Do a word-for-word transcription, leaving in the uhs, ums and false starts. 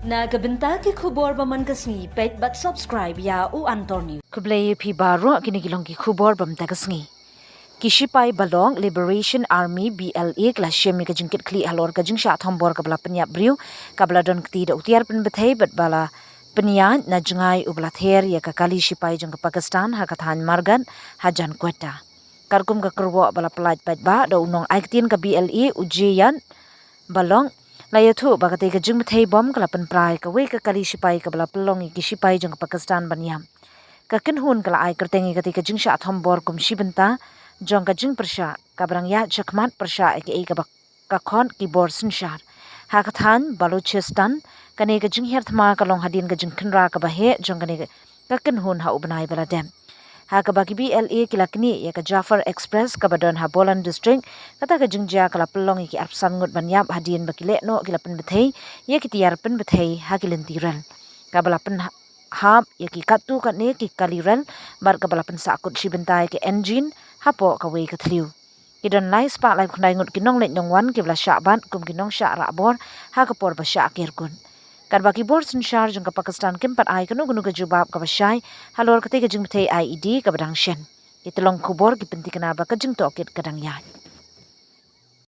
Na ka bynta ki khubor ba man ka sngi, peit bad subscribe ïa U Antor News. Khublei ïa phi baroh, kine ki long ki khubor ba mynta ka sngi. Ki shipai ba long Liberation Army, B L A, ki la shim ïa ka jingkitkhlieh halor ka jingshah thombor kaba la pynïap briew, kaba la don kti da u tiar pynbthei bad ba la pynïaid na jngai uba la ther ïa ka kali shipai jong ka Pakistan ha ka thaiñ Margat, hajan Quetta. Katkum ka kyrwoh ba la pyllait paidbah da u nongai ktien ka B L A, u Jayant Balong, la ïathuh ba katei ka jingbthei bom ka la pynpra ïa kawei ka kali shipai kaba la pynlong ïa ki shipai jong ka Pakistan ban ïap. Ka kynhun ka la ai kyrteng ïa katei ka jingshah thombor kum shi bynta jong ka jingpyrshah kaba dang ïaid shakhmat pyrshah ïa kaei kaba ka khot ki bor synshar. Ha ka thaiñ Balochistan, kane ka jinghiar thma ka long hadien ka jingkhynra kaba heh jong kane ka kynhun ha u bnai ba la dep. Ha kaba ki B L A ki la knieh ïa ka Jafar Express kaba don ha Bolan District, kata ka jingjia ka la pynlong ïa ki arphew san ngut ban ïap hadien ba ki lehnoh ki la pynbthei ïa ki tiar pynbthei ha ki lynti rel, kaba la pynhap ïa ki katto katne ki kali rel bad kaba la pynsahkut shi bynta ïa ki engine hapoh kawei ka thliew. Ki don lai spah laiphew khyndai ngut ki nongleit nongwan kiba la shah bat kum ki nongshah rahbor ha ka por ba shah ker kut. Katba ki bor synshar jong ka Pakistan kim pat ai kano kano ka jubab kaba shai halor katei ka jingbthei I E D kaba dang shen. Ki tyllong khubor ki pynthikna ba ka jingtohkit ka dang ïaid.